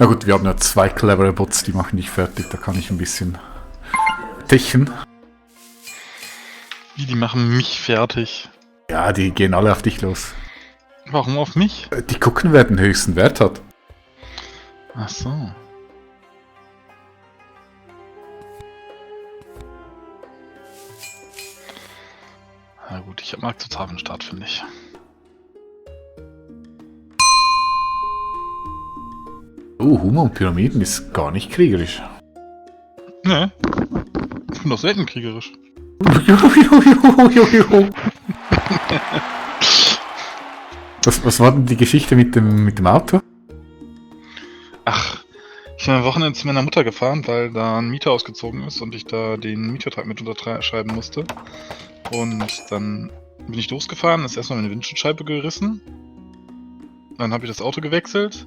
Na gut, wir haben ja 2 clevere Bots, die machen dich fertig, da kann ich ein bisschen techen. Wie, die machen mich fertig? Ja, die gehen alle auf dich los. Warum auf mich? Die gucken, wer den höchsten Wert hat. Ach so. Na gut, ich mag total den Start, finde ich. Oh, Humor und Pyramiden ist gar nicht kriegerisch. Ne. Ich bin doch selten kriegerisch. Was war denn die Geschichte mit dem Auto? Ach, ich bin am Wochenende zu meiner Mutter gefahren, weil da ein Mieter ausgezogen ist und ich da den Mietvertrag mit unterschreiben musste. Und dann bin ich losgefahren, ist erstmal meine Windschutzscheibe gerissen. Dann habe ich das Auto gewechselt.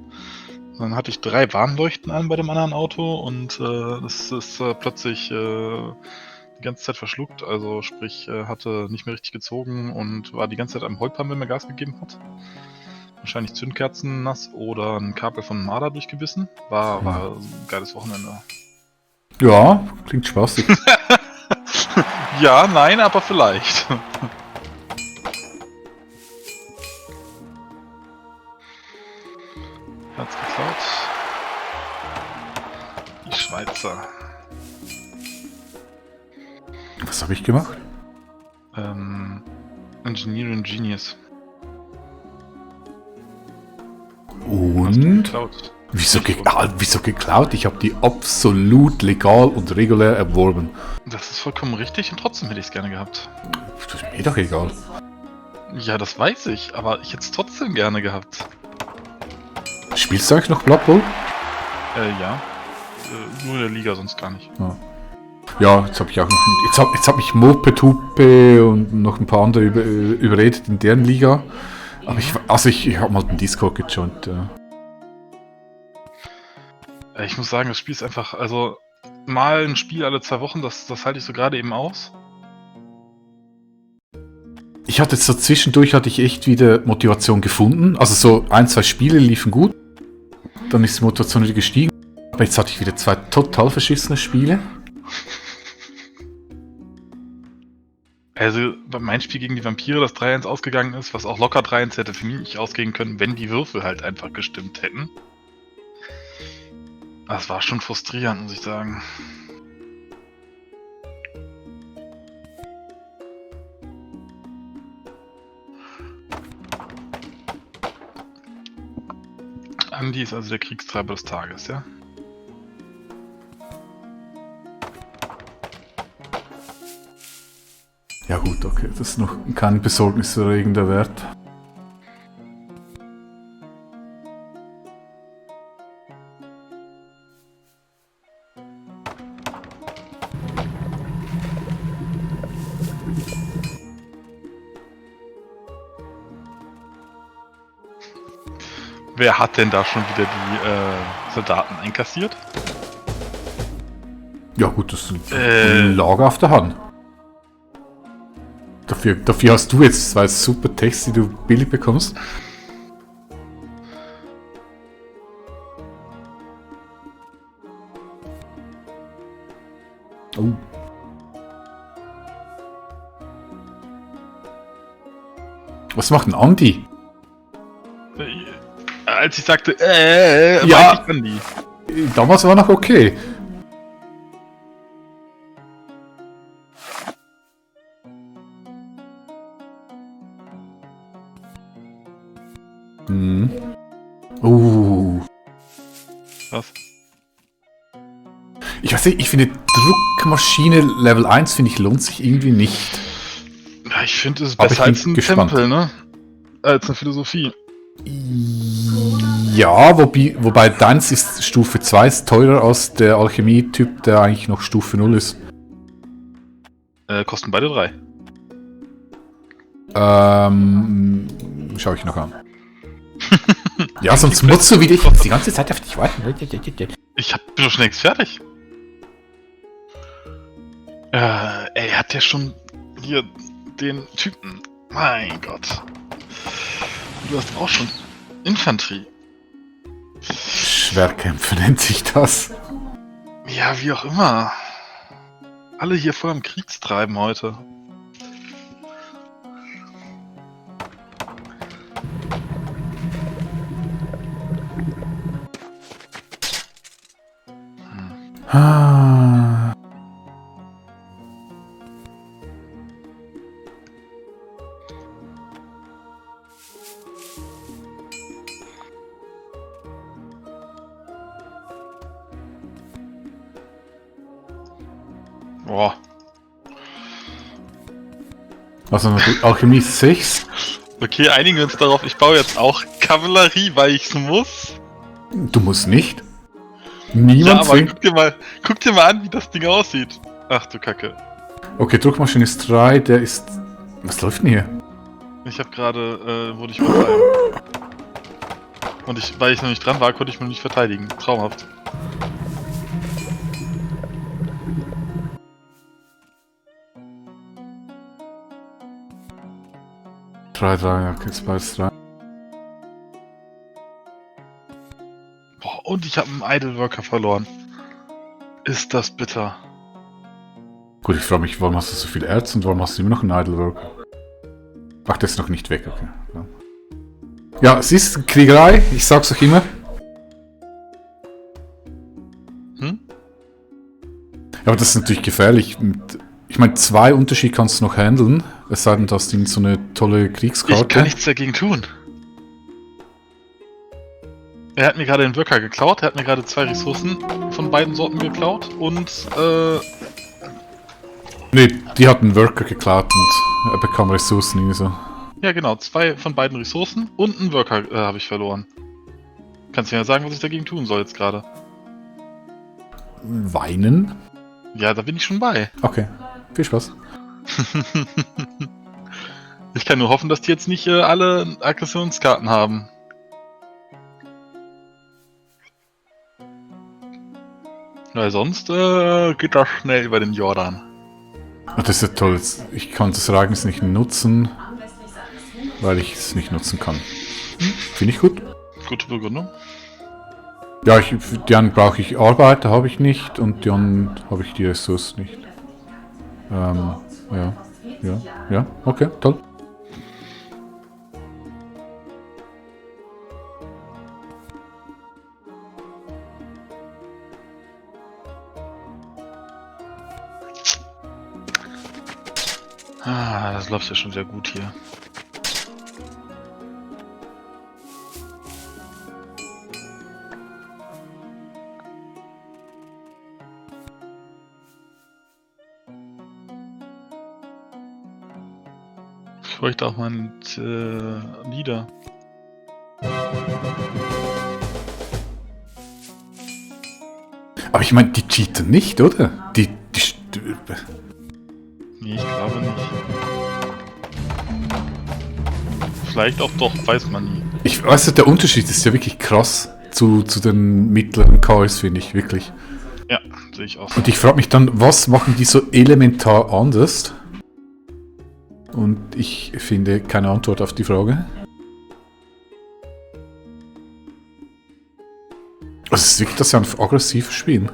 Dann hatte ich 3 Warnleuchten an bei dem anderen Auto und das ist plötzlich die ganze Zeit verschluckt, also sprich hatte nicht mehr richtig gezogen und war die ganze Zeit am Holpern, wenn mir Gas gegeben hat. Wahrscheinlich Zündkerzen nass oder ein Kabel von Marder durchgebissen. War ein geiles Wochenende. Ja, klingt spaßig. Ja, nein, aber vielleicht. Hat's geklaut. Die Schweizer. Was habe ich gemacht? Engineering Genius. Und? Geklaut. Wieso geklaut? Ich habe die absolut legal und regulär erworben. Das ist vollkommen richtig und trotzdem hätte ich es gerne gehabt. Das ist mir doch egal. Ja, das weiß ich, aber ich hätte es trotzdem gerne gehabt. Spielst du eigentlich noch Blood Bowl? Ja. Nur in der Liga, sonst gar nicht. Ja, jetzt habe ich auch noch. Jetzt hab mich Mopetupe und noch ein paar andere überredet in deren Liga. Aber ich habe mal den Discord gejoint. Ich muss sagen, das Spiel ist einfach, also mal ein Spiel alle 2 Wochen, das halte ich so gerade eben aus. Ich hatte jetzt so zwischendurch echt wieder Motivation gefunden. Also so 1, 2 Spiele liefen gut. Dann ist die Motivation wieder gestiegen. Aber jetzt hatte ich wieder 2 total verschissene Spiele. Also mein Spiel gegen die Vampire, das 3-1 ausgegangen ist, was auch locker 3-1 hätte für mich ausgehen können, wenn die Würfel halt einfach gestimmt hätten. Das war schon frustrierend, muss ich sagen. Andi ist also der Kriegstreiber des Tages, ja? Ja gut, okay, das ist noch kein besorgniserregender Wert. Wer hat denn da schon wieder die Soldaten einkassiert? Ja gut, das ist ein Lager auf der Hand. Dafür hast du jetzt 2 super Techs, die du billig bekommst. Oh. Was macht ein Andi? Als ich sagte, ja, meinte ich Andi. Damals war noch okay. Was? Ich weiß nicht, ich finde Druckmaschine Level 1 finde ich lohnt sich irgendwie nicht. Ja, ich finde es Aber besser ich bin als ein gespannt. Tempel, ne? Als eine Philosophie. Ja, wobei deins ist Stufe 2 ist teurer als der Alchemie-Typ, der eigentlich noch Stufe 0 ist. Kosten beide 3. Schau ich noch an. Ja, sonst musst du wieder die ganze Zeit auf dich warten. Bin doch schon längst fertig. Er hat ja schon hier den Typen. Mein Gott. Du hast auch schon Infanterie. Schwerkämpfe nennt sich das. Ja, wie auch immer. Alle hier voll am Kriegstreiben heute. Ah. Boah. Also Alchemie 6. Okay, einigen wir uns darauf. Ich baue jetzt auch Kavallerie, weil ich's muss. Du musst nicht. Ja, Niemand aber zwingt. guck dir mal an, wie das Ding aussieht. Ach du Kacke. Okay, Druckmaschine ist 3, der ist... Was läuft denn hier? Ich habe gerade, wurde ich überfallen. Und weil ich noch nicht dran war, konnte ich mich nicht verteidigen. Traumhaft. Drei, okay, 2 ist 3. Boah, und ich habe einen Idle Worker verloren. Ist das bitter. Gut, ich frage mich, warum hast du so viel Erz und warum hast du immer noch einen Idle Worker? Ach, der ist noch nicht weg, okay. Ja, es ist Kriegerei, ich sag's euch immer. Hm? Ja, aber das ist natürlich gefährlich. Ich meine, 2 Unterschied kannst du noch handeln, es sei denn, du hast so eine tolle Kriegskarte. Ich kann nichts dagegen tun. Er hat mir gerade den Worker geklaut, er hat mir gerade 2 Ressourcen von beiden Sorten geklaut und Nee, die hat einen Worker geklaut und er bekam Ressourcen irgendwie so. ja genau, 2 von beiden Ressourcen und einen Worker habe ich verloren. Kannst du mir ja sagen, was ich dagegen tun soll jetzt gerade? Weinen? Ja, da bin ich schon bei. Okay, viel Spaß. Ich kann nur hoffen, dass die jetzt nicht alle Aggressionskarten haben. Weil sonst geht das schnell über den Jordan. Ach, das ist ja toll. Ich kann das Ereignis nicht nutzen, weil ich es nicht nutzen kann. Finde ich gut. Gute Begründung. Ja, die einen brauche ich Arbeiter, habe ich nicht, und die anderen habe ich die Ressource nicht. Ja, okay, toll. Ah, das läuft ja schon sehr gut hier. Ich bräuchte auch mal ein Lieder. Aber ich meine, die cheaten nicht, oder? Nee, ich glaube nicht. Vielleicht auch doch, weiß man nie. Ich weiß, der Unterschied ist ja wirklich krass zu den mittleren KS, finde ich, wirklich. Ja, sehe ich auch so. Und ich frage mich dann, was machen die so elementar anders? Und ich finde keine Antwort auf die Frage. Also es ist wirklich, dass sie einfach aggressiv spielen.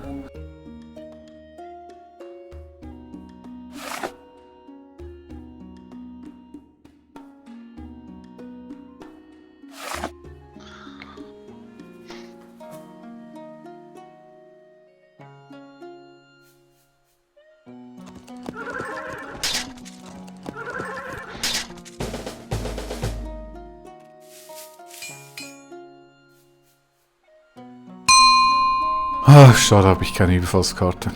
Ach, schade, habe ich keine Überfallskarte.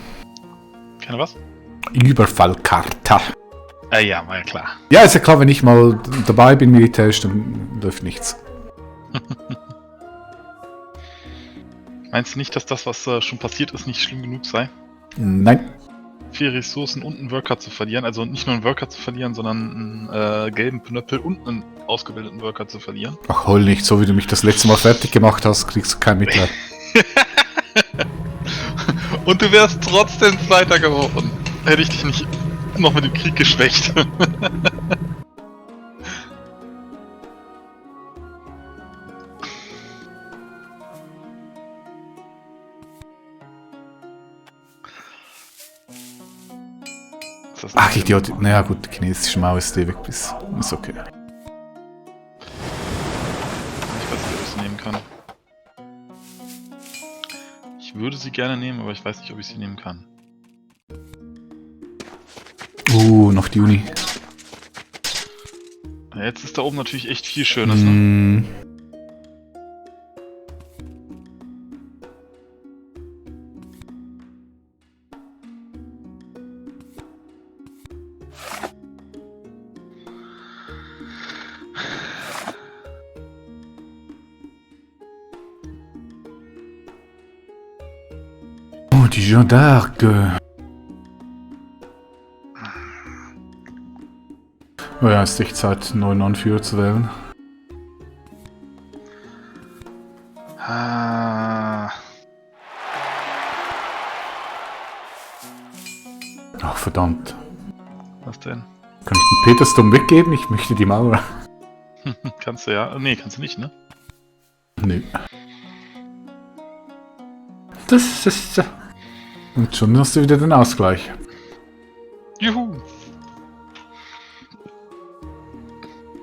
Keine was? Überfallkarte. Ja, war ja klar. Ja, ist ja klar, wenn ich mal dabei bin militärisch, dann läuft nichts. Meinst du nicht, dass das, was schon passiert ist, nicht schlimm genug sei? Nein. 4 Ressourcen und einen Worker zu verlieren, also nicht nur einen Worker zu verlieren, sondern einen gelben Knöppel und einen ausgebildeten Worker zu verlieren. Ach, heul nicht, so wie du mich das letzte Mal fertig gemacht hast, kriegst du kein Mitleid. Und du wärst trotzdem Zweiter geworden. Hätte ich dich nicht noch mit dem Krieg geschwächt. das Ach, nicht. Idiot. Naja, gut, chinesische Maus, die weg ist. Ist okay. Ich weiß nicht, ob ich sie nehmen kann. Ich würde sie gerne nehmen, aber ich weiß nicht, ob ich sie nehmen kann. Noch die Uni. Ja, jetzt ist da oben natürlich echt viel Schönes, ne? Mm. Oh, die Jeanne d'Arc. Oh ja, ist echt Zeit, einen neuen Anführer zu wählen. Ah, Ach, verdammt. was denn? Kann ich den Petersdom weggeben? Ich möchte die Mauer. Kannst du ja. Nee, kannst du nicht, ne? Nö. Das ist... Und schon hast du wieder den Ausgleich. Juhu!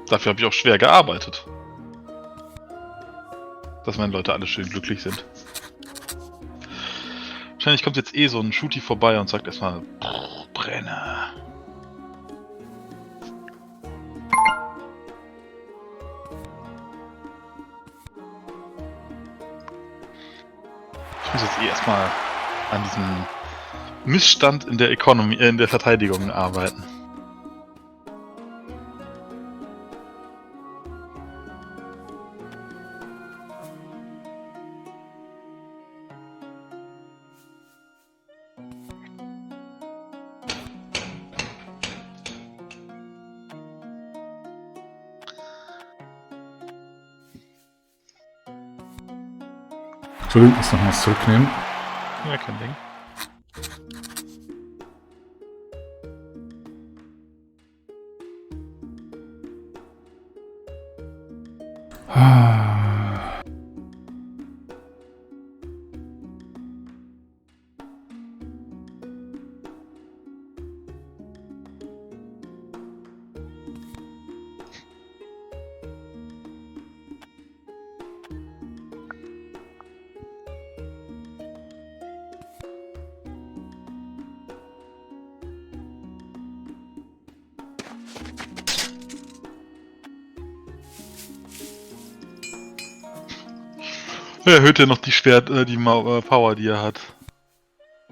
Dafür habe ich auch schwer gearbeitet. Dass meine Leute alle schön glücklich sind. Wahrscheinlich kommt jetzt eh so ein Shooty vorbei und sagt erstmal Brenne. Ich muss jetzt eh erstmal an diesem Missstand in der Economy, in der Verteidigung arbeiten. Entschuldigung, ich muss noch was zurücknehmen. Ja, kein Ding. Erhöht er noch die Power, die er hat.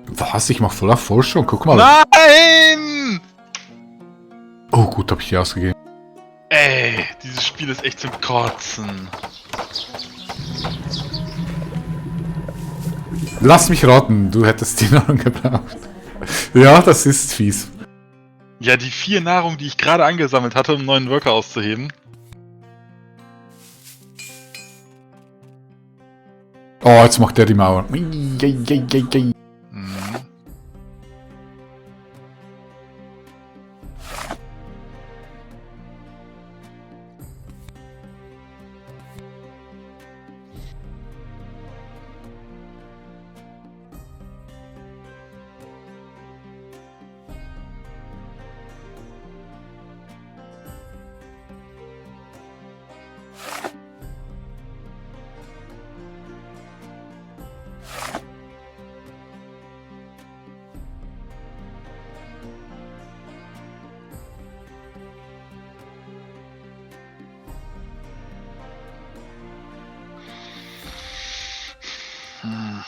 Was? Ich mach voller Forschung, guck mal. Nein! Oh, gut, hab ich die ausgegeben. Ey, dieses Spiel ist echt zum Kotzen. Lass mich raten, du hättest die Nahrung gebraucht. Ja, das ist fies. Ja, die 4 Nahrung, die ich gerade angesammelt hatte, um einen neuen Worker auszuheben. Oh, jetzt macht der die Mauer. Mhm. Hm.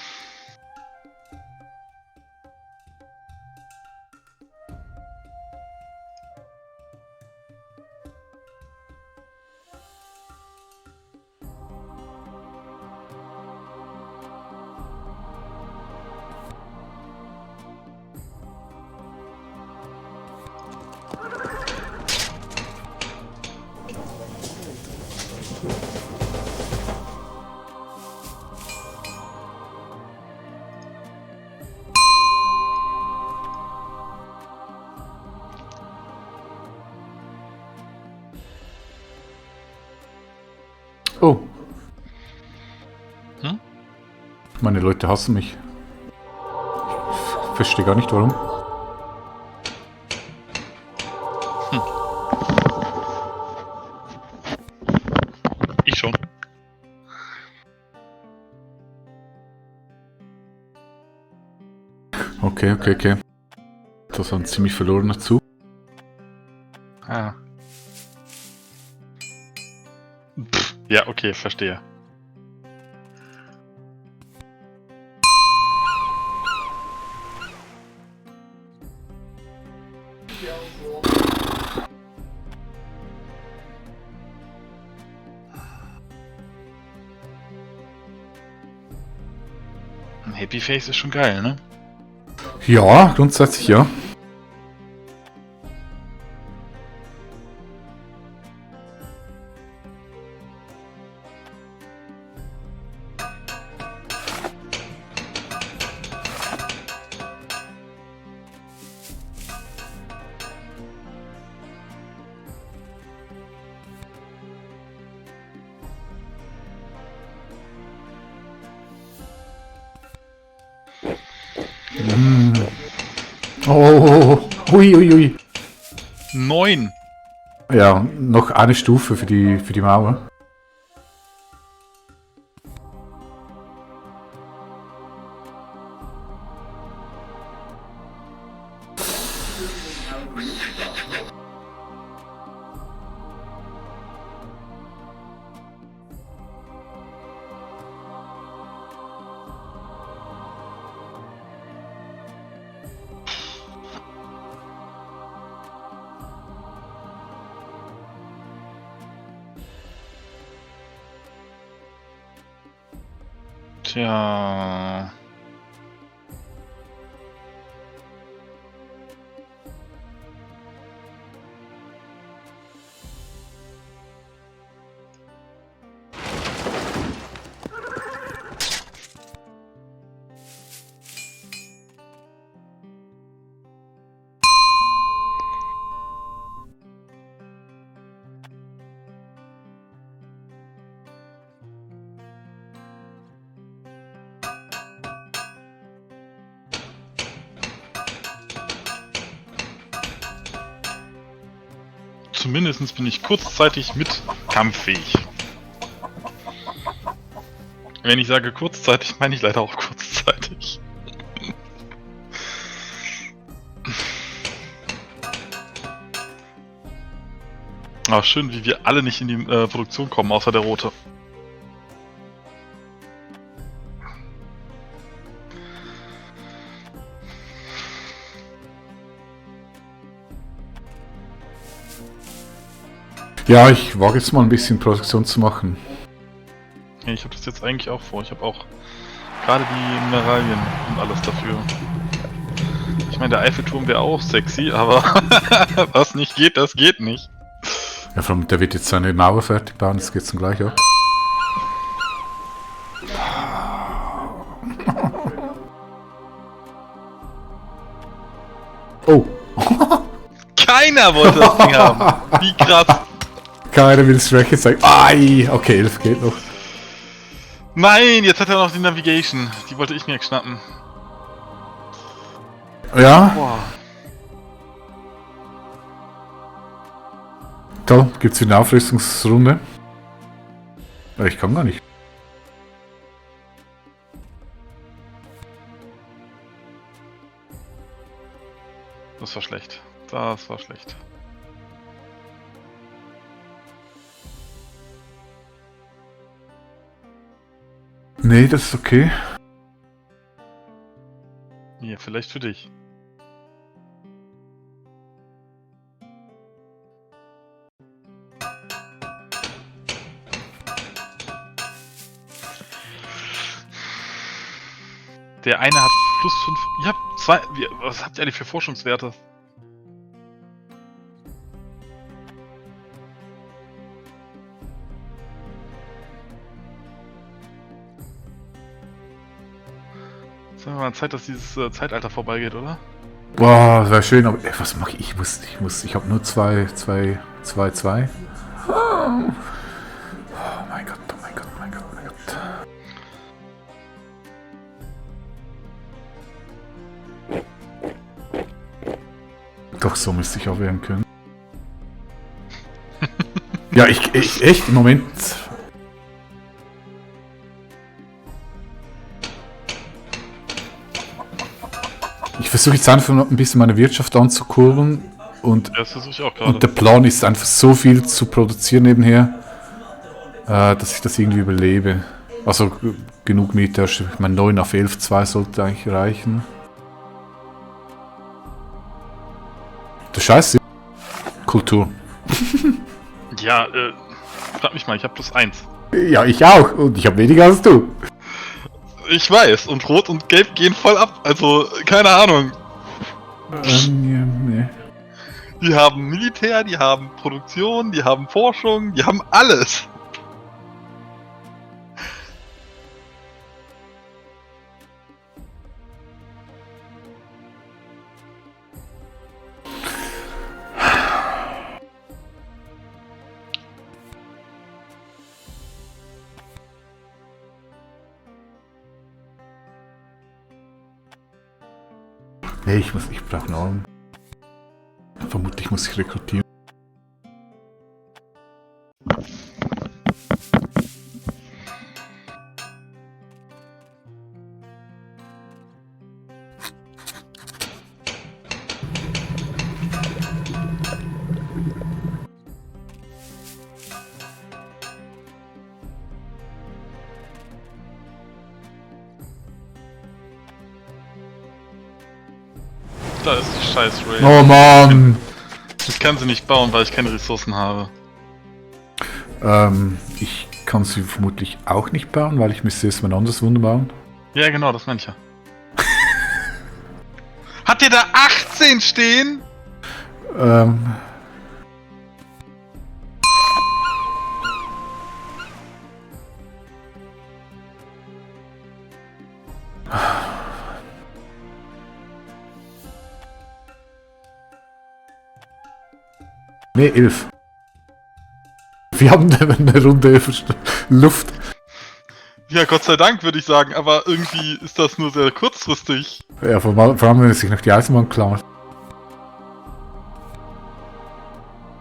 Oh. Hm? Meine Leute hassen mich. Ich verstehe gar nicht warum. Okay. Das war ein ziemlich verlorener Zug. Ah. Ja, okay, verstehe. Ein Happy Face ist schon geil, ne? Ja, grundsätzlich ja. Oh, ui. 9! Ja, noch eine Stufe für die Mauer. Tja. Zumindest bin ich kurzzeitig mit kampffähig. Wenn ich sage kurzzeitig, meine ich leider auch kurzzeitig. Aber schön, wie wir alle nicht in die Produktion kommen, außer der Rote. Ja, ich wage jetzt mal ein bisschen Produktion zu machen. Ja, ich habe das jetzt eigentlich auch vor. Ich habe auch gerade die Mineralien und alles dafür. Ich meine, der Eiffelturm wäre auch sexy, aber was nicht geht, das geht nicht. Ja, vor allem, der wird jetzt seine Mauer fertig bauen, das geht's dann gleich ab. Oh! Keiner wollte das Ding haben! Wie krass! Keiner will das Racket sagen. Ai! Okay, 11 geht noch. Nein, jetzt hat er noch die Navigation. Die wollte ich mir schnappen. Ja, Boah. toll. Gibt's wieder eine Aufrüstungsrunde? Ja, ich kann gar nicht. Das war schlecht. Das war schlecht. Nee, das ist okay. Hier, vielleicht für dich. Der eine hat plus 5. Ihr habt zwei. Was habt ihr eigentlich für Forschungswerte? Es ist mal Zeit, dass dieses Zeitalter vorbeigeht, oder? Boah, wäre schön, aber ey, was mache ich? Ich habe nur 2. Oh mein Gott. Doch, so müsste ich auch werden können. Ja, ich echt im Moment. Ich versuche jetzt einfach noch ein bisschen meine Wirtschaft anzukurbeln und Das versuche ich auch gerade. der Plan ist einfach so viel zu produzieren nebenher, dass ich das irgendwie überlebe. Also genug Miete, ich meine 9 auf 11, 2 sollte eigentlich reichen. Der Scheiß ist Kultur. Ja, frag mich mal, ich habe +1. Ja, ich auch. Und ich habe weniger als du. Ich weiß, und Rot und Gelb gehen voll ab. Also, keine Ahnung. Ja, nee. Die haben Militär, die haben Produktion, die haben Forschung, die haben alles. Nee, ich brauche Nahrung. Vermutlich muss ich rekrutieren. Da ist die scheiß Ray. Oh Mann! Ich kann sie nicht bauen, weil ich keine Ressourcen habe. Ich kann sie vermutlich auch nicht bauen, weil ich müsste erstmal ein anderes Wunder bauen. Ja, genau, das meine ich ja. Hat ihr da 18 stehen? Ähm. Nee, 11. Wir haben eine Runde Luft. Ja, Gott sei Dank, würde ich sagen, aber irgendwie ist das nur sehr kurzfristig. Ja, vor allem, wenn es sich noch die Eisenbahn klammert.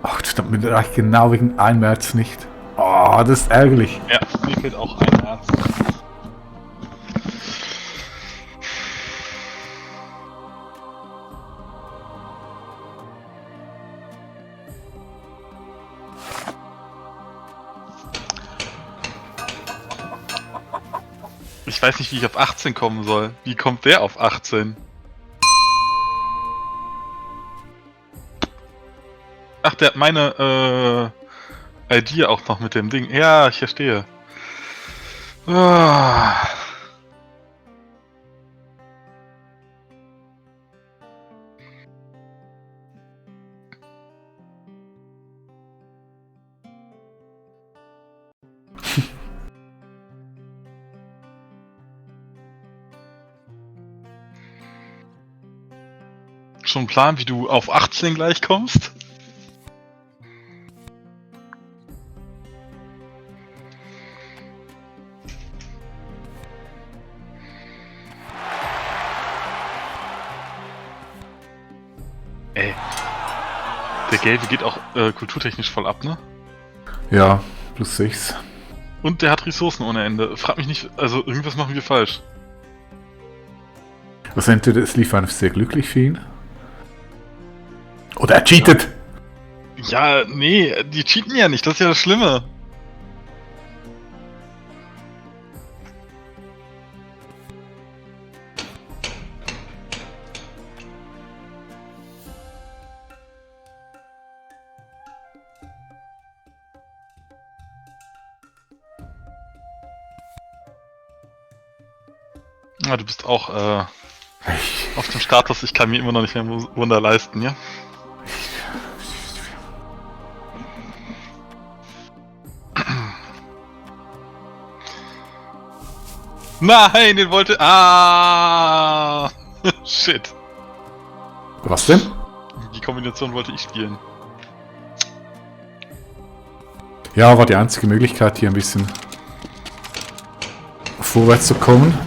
Ach, verdammt, mir reicht genau wegen 1 März nicht. Oh, das ist ärgerlich. Ja, mir fehlt auch ein Herz. Ich weiß nicht, wie ich auf 18 kommen soll. Wie kommt der auf 18? Ach, der hat meine ID auch noch mit dem Ding. Ja, ich verstehe. Ah. Schon ein Plan, wie du auf 18 gleich kommst? Ey. Der Gelbe geht auch kulturtechnisch voll ab, ne? Ja, +6. Und der hat Ressourcen ohne Ende. Frag mich nicht, also irgendwas machen wir falsch. Also entweder es lief einfach sehr glücklich für ihn. Oder er cheatet! Ja, nee, die cheaten ja nicht, das ist ja das Schlimme. Ja, du bist auch auf dem Status, ich kann mir immer noch nicht mehr Wunder leisten, ja? Nein, den wollte... Ah! Shit. Was denn? Die Kombination wollte ich spielen. Ja, war die einzige Möglichkeit, hier ein bisschen vorwärts zu kommen.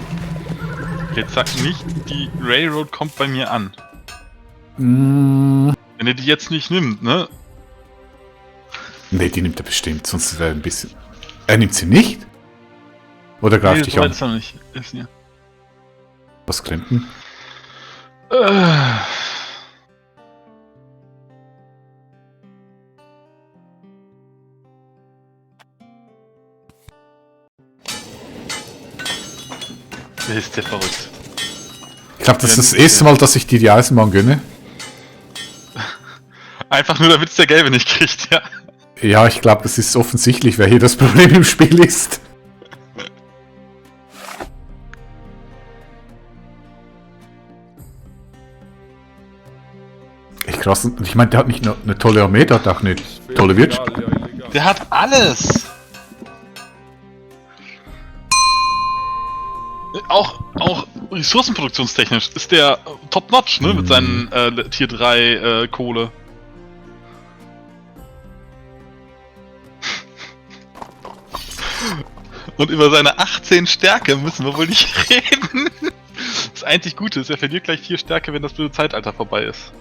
Jetzt sag nicht, die Railroad kommt bei mir an. Mm. Wenn er die jetzt nicht nimmt, ne? Ne, die nimmt er bestimmt, sonst wäre ein bisschen... Er nimmt sie nicht? Oder greift dich so an? weit ist er nicht. Ist hier. Was Krempen? Äh. Wer ist der verrückt? Ich glaube, das ist das erste Mal, dass ich dir die Eisenbahn gönne. Einfach nur, damit es der Gelbe nicht kriegt, ja. Ja, ich glaube, es ist offensichtlich, wer hier das Problem im Spiel ist. Echt krass. Und ich meine, der hat nicht nur eine tolle Armee, der hat auch eine tolle Wirtschaft. Der hat alles! Auch ressourcenproduktionstechnisch ist der top-notch, ne? Mit seinen Tier 3 Kohle. Und über seine 18 Stärke müssen wir wohl nicht reden. Das einzig Gute ist, er verliert gleich 4 Stärke, wenn das blöde Zeitalter vorbei ist.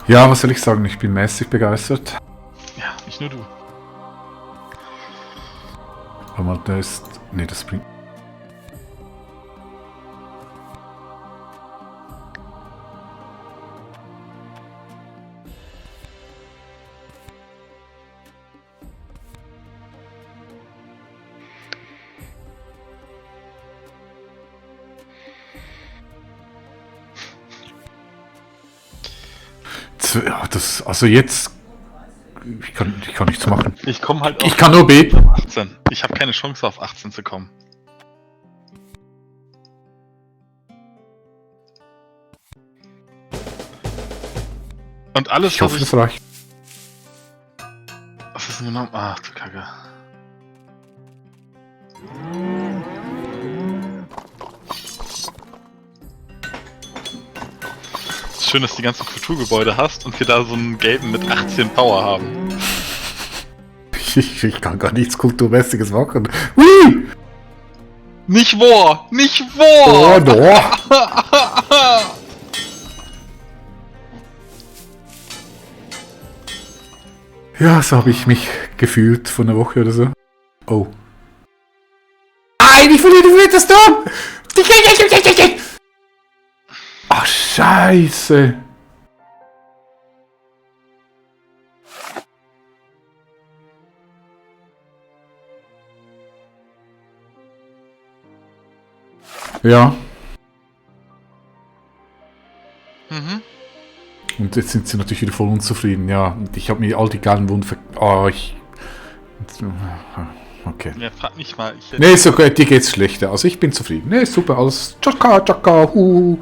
Ja, was soll ich sagen? Ich bin mäßig begeistert. Ja, nicht nur du. Aber mal, der ist... Ne, das bringt... Ja, das... Also jetzt... Ich kann nichts machen. Ich komme halt Ich kann nur beten. 18. Ich habe keine Chance auf 18 zu kommen. Und alles, Ich hoffe, was das reicht. Was ist denn genommen? Ach du Kacke. Es ist schön, dass du die ganzen Kulturgebäude hast und wir da so einen gelben mit 18 Power haben. Ich kann gar nichts Kulturmäßiges machen. Hui! Nicht War! Nicht Oh, War! no. Ja, so habe ich mich gefühlt vor einer Woche oder so. Oh. Nein, ich verliere das Turm! Ach, scheiße. Ja. Mhm. Und jetzt sind sie natürlich wieder voll unzufrieden. Ja, und ich habe mir all die geilen Wunden Oh, okay. Ja, frag mich mal. Nee, ist okay, dir geht's schlechter. Also ich bin zufrieden. Nee, super, alles. Tschakka, tschakka, hu.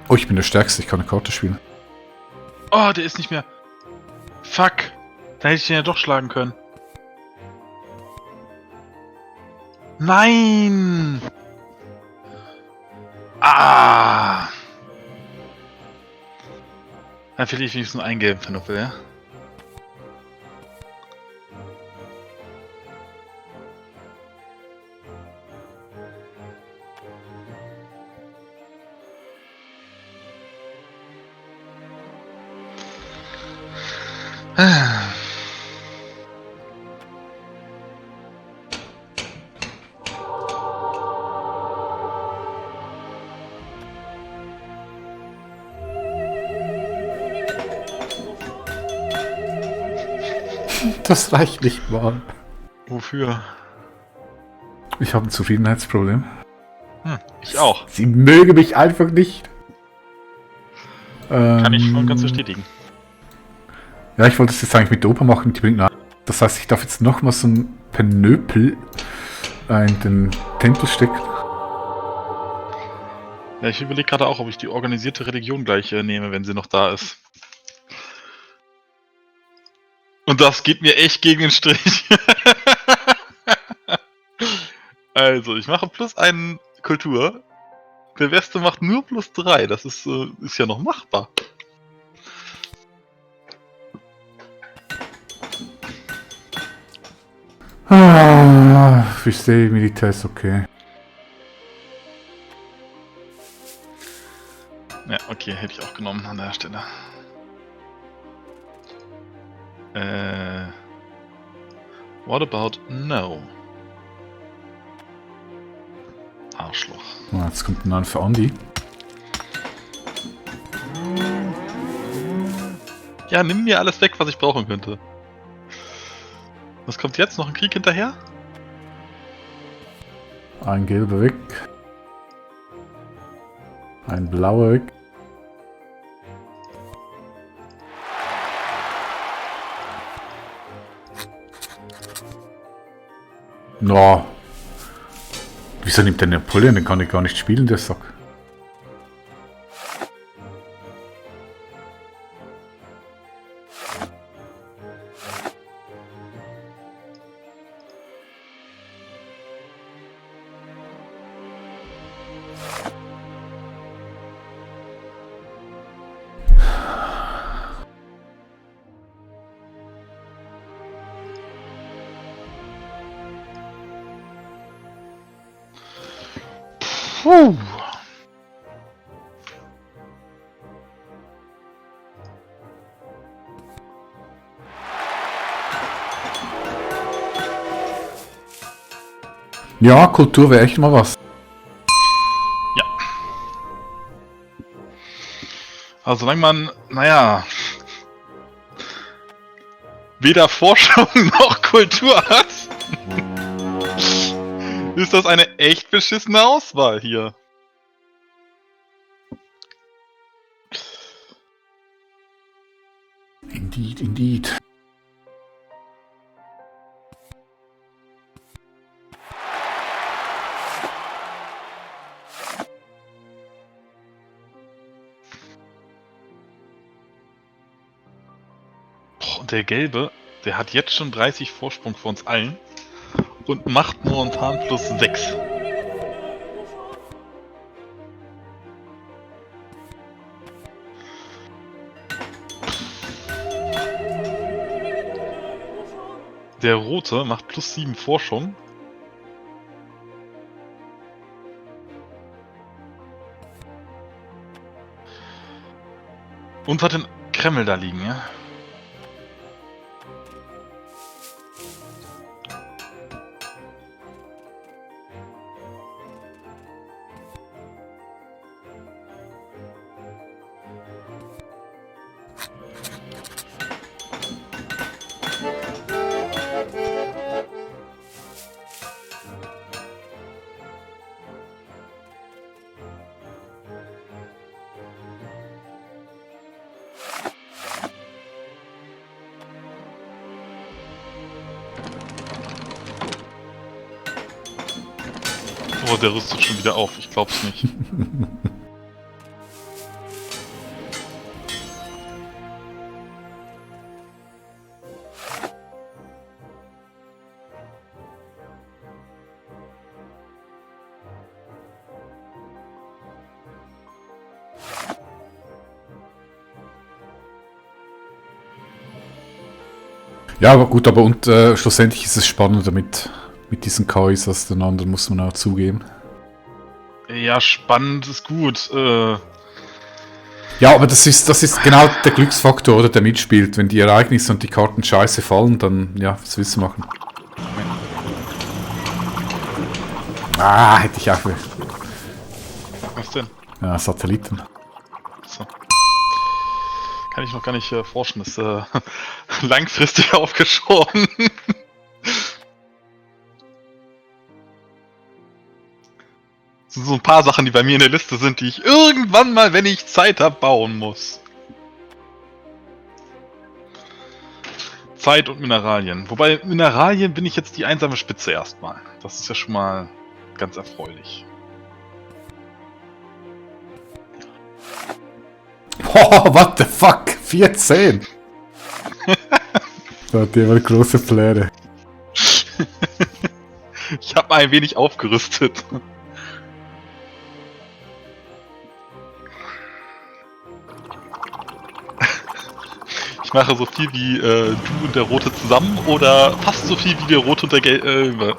Oh, ich bin der Stärkste, ich kann eine Karte spielen. Oh, der ist nicht mehr. Fuck. Da hätte ich den ja doch schlagen können. Nein! Ah! Dann verliere ich wenigstens nur ein Gelb, Vernuppel, ja? Das reicht nicht mal. Wofür? Ich habe ein Zufriedenheitsproblem. Ich auch. Sie möge mich einfach nicht. Kann ich schon ganz bestätigen. Ja, ich wollte es jetzt eigentlich mit der Oper machen, die bringt nach. Das heißt, ich darf jetzt nochmal so ein Penöpel in den Tempel stecken. Ja, ich überlege gerade auch, ob ich die organisierte Religion gleich nehme, wenn sie noch da ist. Und das geht mir echt gegen den Strich. Also, ich mache +1 Kultur. Der Westen macht nur +3. Das ist ja noch machbar. Verstehe, Militär ist okay. Ja, okay, hätte ich auch genommen an der Stelle. What about no? Arschloch. Oh, jetzt kommt ein Nein für Andi. Ja, nimm mir alles weg, was ich brauchen könnte. Was kommt jetzt? Noch ein Krieg hinterher? Ein gelber weg. Ein blauer weg. No. Wieso nimmt der Napoleon? Den kann ich gar nicht spielen, der Sack. Puh. Ja, Kultur wäre echt mal was. Ja. Also solange man, naja, weder Forschung noch Kultur hat, ist das eine echt beschissene Auswahl hier. Indeed, indeed. Boah, und der Gelbe, der hat jetzt schon 30 Vorsprung vor uns allen und macht momentan +6. Der Rote macht +7 Forschung. Und hat den Kreml da liegen, ja? Oh, der rüstet schon wieder auf. Ich glaub's nicht. Ja, aber gut, aber und schlussendlich ist es spannender mit diesen KIs als den anderen, muss man auch zugeben. Ja, spannend ist gut. Ja, aber das ist genau der Glücksfaktor, oder, der mitspielt. Wenn die Ereignisse und die Karten scheiße fallen, dann, ja, was willst du machen? Ah, hätte ich auch will. Was denn? Ja, Satelliten. So. Kann ich noch gar nicht forschen. Ist langfristig aufgeschoben. Das sind so ein paar Sachen, die bei mir in der Liste sind, die ich irgendwann mal, wenn ich Zeit habe, bauen muss. Zeit und Mineralien. Wobei, Mineralien bin ich jetzt die einsame Spitze erstmal. Das ist ja schon mal ganz erfreulich. Oh, what the fuck? 14! Da hat jemand große Pläne. Ich habe ein wenig aufgerüstet. Ich mache so viel wie du und der Rote zusammen oder fast so viel wie der Rote und der Gelbe.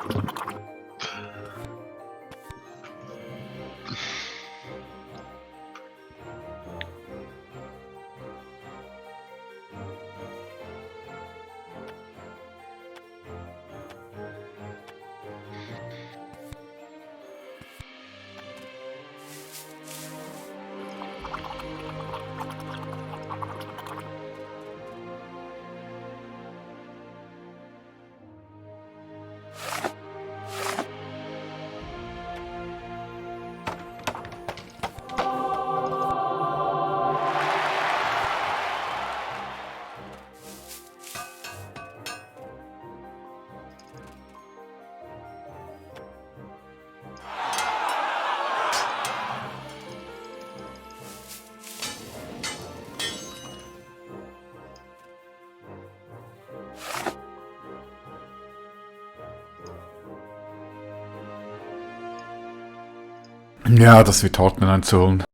Ja, das wird hart, mir einzuholen.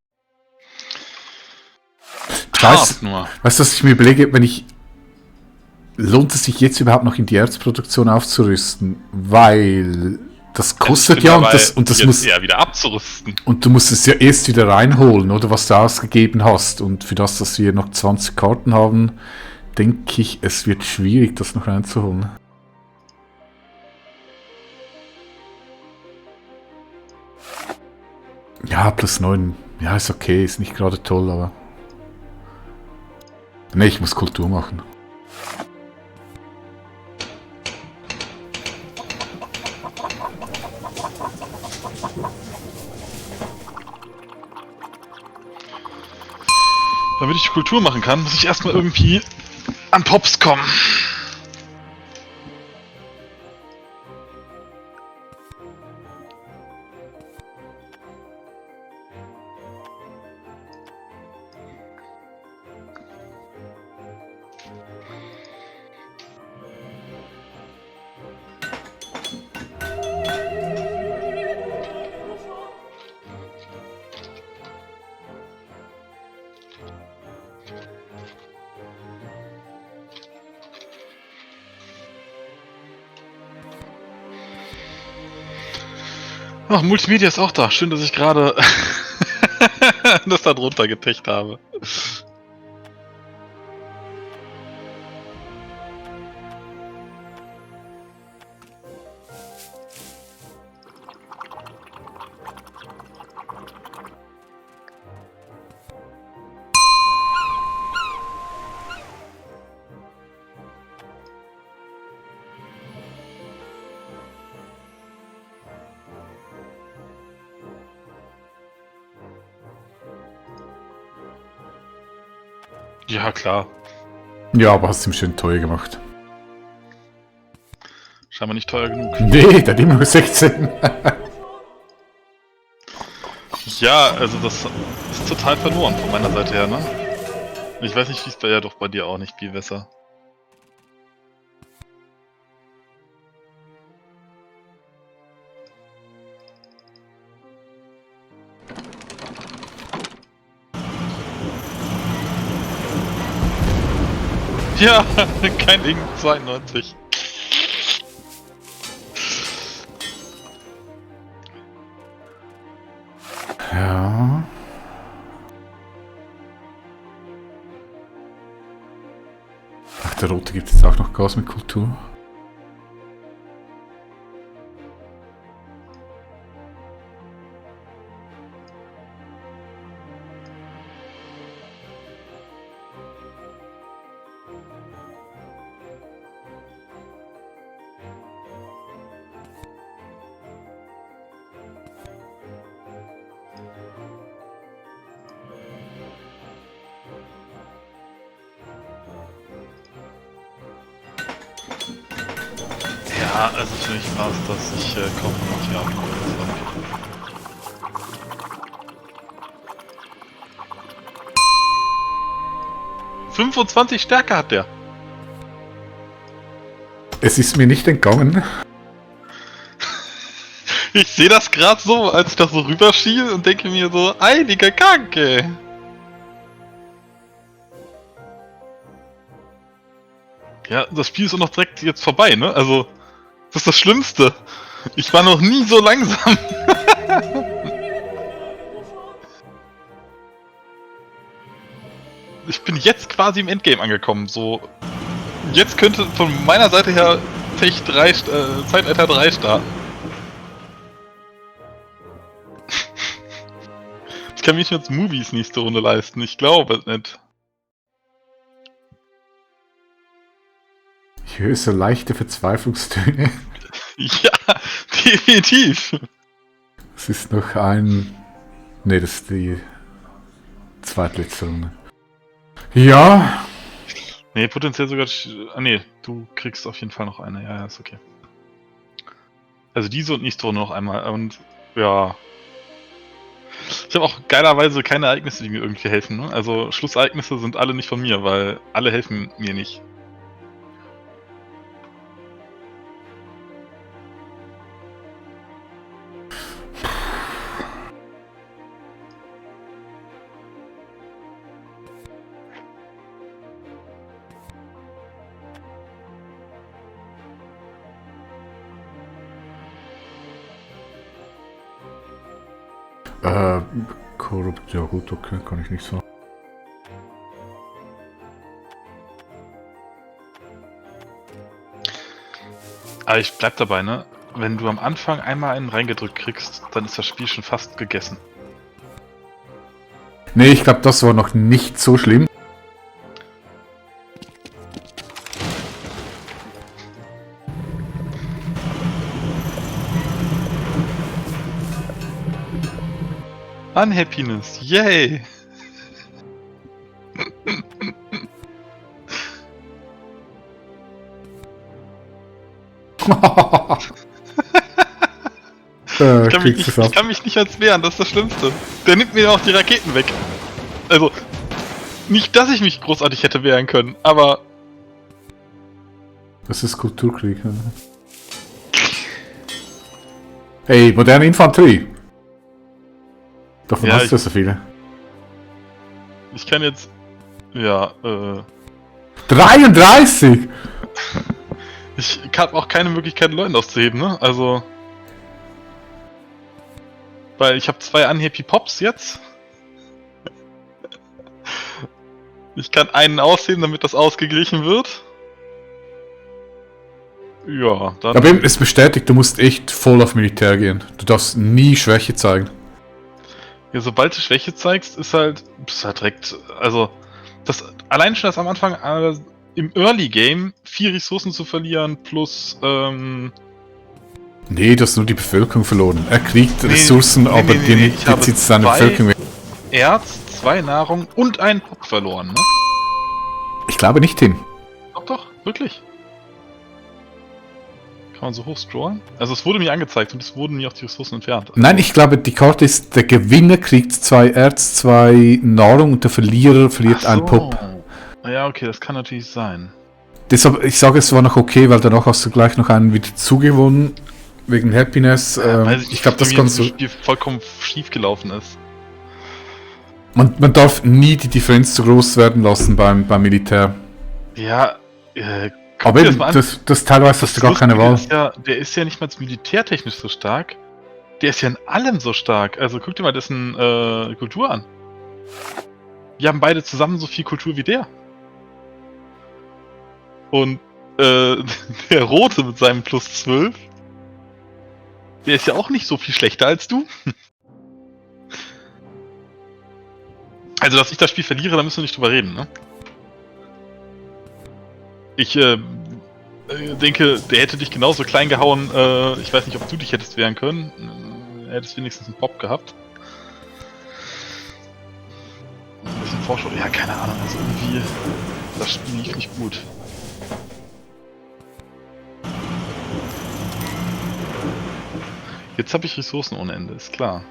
Hart nur. Weißt du, was ich mir überlege, wenn ich... Lohnt es sich jetzt überhaupt noch in die Erzproduktion aufzurüsten? Weil das kostet ja und das muss... Ja, wieder abzurüsten. Und du musst es ja erst wieder reinholen, oder was du ausgegeben hast. Und für das, dass wir noch 20 Karten haben, denke ich, es wird schwierig, das noch reinzuholen. Ja, plus 9. Ja, ist okay, ist nicht gerade toll, aber... Ne, ich muss Kultur machen. Damit ich Kultur machen kann, muss ich erstmal irgendwie an Pops kommen. Ach, Multimedia ist auch da. Schön, dass ich gerade das da drunter getecht habe. Ja, klar. Ja, aber hast du ihm schön teuer gemacht. Scheinbar nicht teuer genug. Nee, der hat immer nur 16. Ja, also das ist total verloren von meiner Seite her, ne? Ich weiß nicht, wie es bei ja doch bei dir auch nicht viel besser. Ja, kein Ding, 92. Ja. Ach, der Rote gibt jetzt auch noch Gas mit Kultur. Ja, also für mich war es das. Ich komme noch hier auf. 25 Stärke hat der. Es ist mir nicht entgangen. Ich sehe das gerade so, als ich da so rüberschiele und denke mir so, heilige Kacke. Ja, das Spiel ist auch noch direkt jetzt vorbei, ne? Also, das ist das Schlimmste. Ich war noch nie so langsam. Ich bin jetzt quasi im Endgame angekommen, so. Jetzt könnte von meiner Seite her Tech 3, Zeitalter 3 starten. Ich kann mich jetzt Movies nächste Runde leisten, ich glaube nicht. Ich höre so leichte Verzweiflungstöne. Ja, definitiv. Es ist noch ein... Ne, das ist die zweitletzte Runde. Ja. Nee, potenziell sogar... nee, du kriegst auf jeden Fall noch eine. Ja, ist okay. Also diese und nächste Runde noch einmal. Und ja... Ich habe auch geilerweise keine Ereignisse, die mir irgendwie helfen. Ne? Also Schlussereignisse sind alle nicht von mir, weil alle helfen mir nicht. Korrupt, ja gut, okay, kann ich nicht sagen. Aber ich bleib dabei, ne? Wenn du am Anfang einmal einen reingedrückt kriegst, dann ist das Spiel schon fast gegessen. Nee, ich glaube, das war noch nicht so schlimm. Unhappiness, yay! Ich kann mich nicht als wehren, das ist das Schlimmste. Der nimmt mir auch die Raketen weg. Also, nicht, dass ich mich großartig hätte wehren können, aber... Das ist Kulturkrieg. Ja. Hey, moderne Infanterie. Davon Ja, hast du so viele. Ich kann jetzt... Ja, 33! Ich habe auch keine Möglichkeit, Leuten auszuheben, ne? Also... Weil ich habe 2 Unhappy Pops jetzt. Ich kann einen ausheben, damit das ausgeglichen wird. Ja, dann... Aber eben, es bestätigt, du musst echt voll auf Militär gehen. Du darfst nie Schwäche zeigen. Ja, sobald du Schwäche zeigst, bist halt direkt... Also, das allein schon das am Anfang im Early Game 4 Ressourcen zu verlieren plus... Nee, du hast nur die Bevölkerung verloren. Er kriegt Ressourcen, aber die zieht seine Bevölkerung weg. Erz, 2 Nahrung und einen Pop verloren, ne? Ich glaube nicht, Tim. Doch, wirklich. Kann man so hoch scrollen? Also es wurde mir angezeigt und es wurden mir auch die Ressourcen entfernt. Also Nein, ich glaube, die Karte ist, der Gewinner kriegt 2 Erz, 2 Nahrung und der Verlierer verliert einen Pop. Ja, okay, das kann natürlich sein. Deshalb, ich sage, es war noch okay, weil danach hast du gleich noch einen wieder zugewonnen. Wegen Happiness. Ich glaube, das kannst du... Spiel vollkommen schief gelaufen ist. Man darf nie die Differenz zu groß werden lassen beim Militär. Ja, aber eben, das teilweise hast du gar keine Wahl. Der ist ja nicht mal militärtechnisch so stark. Der ist ja in allem so stark. Also guck dir mal dessen Kultur an. Wir haben beide zusammen so viel Kultur wie der. Und der Rote mit seinem plus 12, der ist ja auch nicht so viel schlechter als du. Also, dass ich das Spiel verliere, da müssen wir nicht drüber reden, ne? Ich denke, der hätte dich genauso klein gehauen. Ich weiß nicht, ob du dich hättest wehren können. Hättest wenigstens einen Pop gehabt. Ein bisschen Vorschau. Ja, keine Ahnung. Also irgendwie, das Spiel lief nicht gut. Jetzt habe ich Ressourcen ohne Ende, ist klar.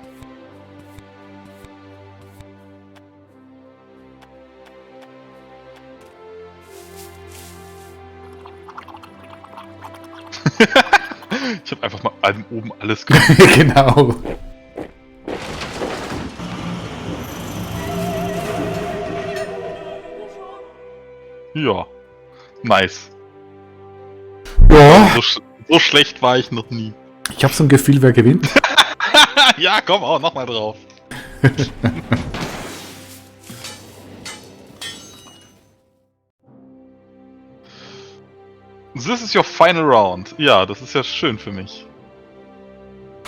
Ich habe einfach mal oben alles gemacht. Genau. Ja. Nice. Ja, So schlecht war ich noch nie. ich habe so ein Gefühl, wer gewinnt. Ja, komm, auch nochmal drauf. This is your final round. Ja, das ist ja schön für mich.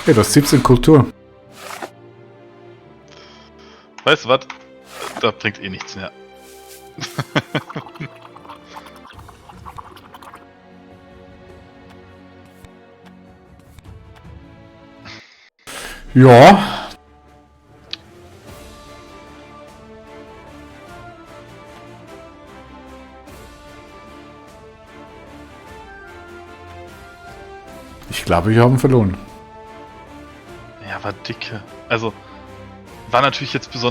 Ja, das ist 17 Kultur. Weißt du was? Da bringt eh nichts mehr. Ja. Ich glaube, wir haben verloren. Ja, war dicke. Also, war natürlich jetzt besonders